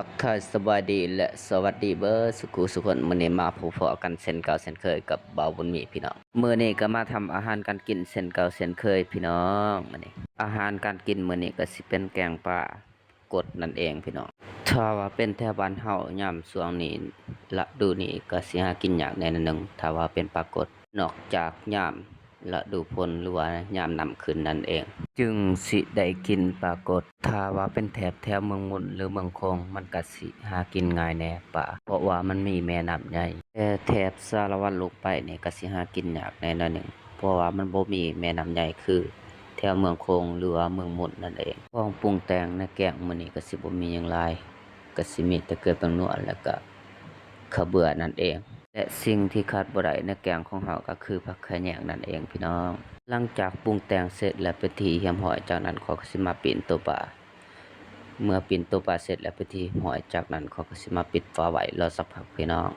ທັກທາຍສະບາຍດີ ແລະ ສະຫວັດດີເບີດສຸຂູສຸຄົນ. ມື້ນີ້ມາພົບພໍ້ກັນເຊັ່ນເກົ່າເຊັ່ນເຄີຍກັບບ່າວບຸນມີພີ່ນ້ອງ. ມື້ນີ້ກໍມາທຳອາຫານການກິນເຊັ່ນເກົ່າເຊັ່ນເຄີຍພີ່ນ້ອງ. ມື້ນີ້ອາຫານການກິນມື້ນີ້ກໍຊິເປັນແກງປາກົດນັ້ນເອງພີ່ນ້ອງ. ຖ້າວ່າເປັນແຖວບ້ານເຮົາຍາມຊ່ວງນີ້ ລະດູນີ້ກໍຊິຫາກິນຍາກແດ່ໜ້ອຍໜຶ່ງ ຖ້າວ່າເປັນປາກົດ ນອກຈາກຍາມລະດູຝົນ ຫຼືວ່າຍາມນ້ຳຂຶ້ນນັ້ນເອງ ຈຶ່ງຊິໄດ້ກິນປາກົດ. ຖ້າວ່າເປັນແຖບແຖວເມືອງມຸນ ຫຼືເມືອງໂຂງ ມັນກະຊິຫາກິນງ່າຍແດ່ປາ ເພາະວ່າມັນມີແມ່ນ້ຳໃຫຍ່. ແຕ່ແຖບສາລະວັນລົງໄປນີ້ກະຊິຫາກິນຍາກແດ່ໜ້ອຍໜຶ່ງ ເພາະວ່າມັນບໍ່ມີແມ່ນ້ຳໃຫຍ່ຄືແຖວເມືອງໂຂງ ຫຼືວ່າເມືອງມຸນນັ້ນເອງ. ຂອງປຸງແຕ່ງໃນແກງມື້ນີ້ກະຊິບໍ່ມີຫຍັງຫຼາຍ ກະຊິມີແຕ່ເກືອແປ້ງນົວ ແລະກະເຂົ້າເບືອນັ້ນເອງ. ແລະສິ່ງທີ່ຂາດບໍ່ໄດ້ໃນແກງຂອງເຮົາກໍຄືຜັກຂະແຍງນັ້ນເອງພີ່ນ້ອງ. ຫຼັງຈາກປຸງແຕ່ງເສັດແລ້ວເປັນທີ່ຮຽບຮ້ອຍ ຈາກນັ້ນຂ້ອຍກໍຊິມາປີ້ນໂຕປາ. ເມື່ອປີ້ນໂຕປາເສັດແລ້ວເປັນທີ່ຮຽບຮ້ອຍ ຈາກນັ້ນຂ້ອຍກໍຊິມາປິດຝາໄວ້ ລໍສັກພັກພີ່ນ້ອງ.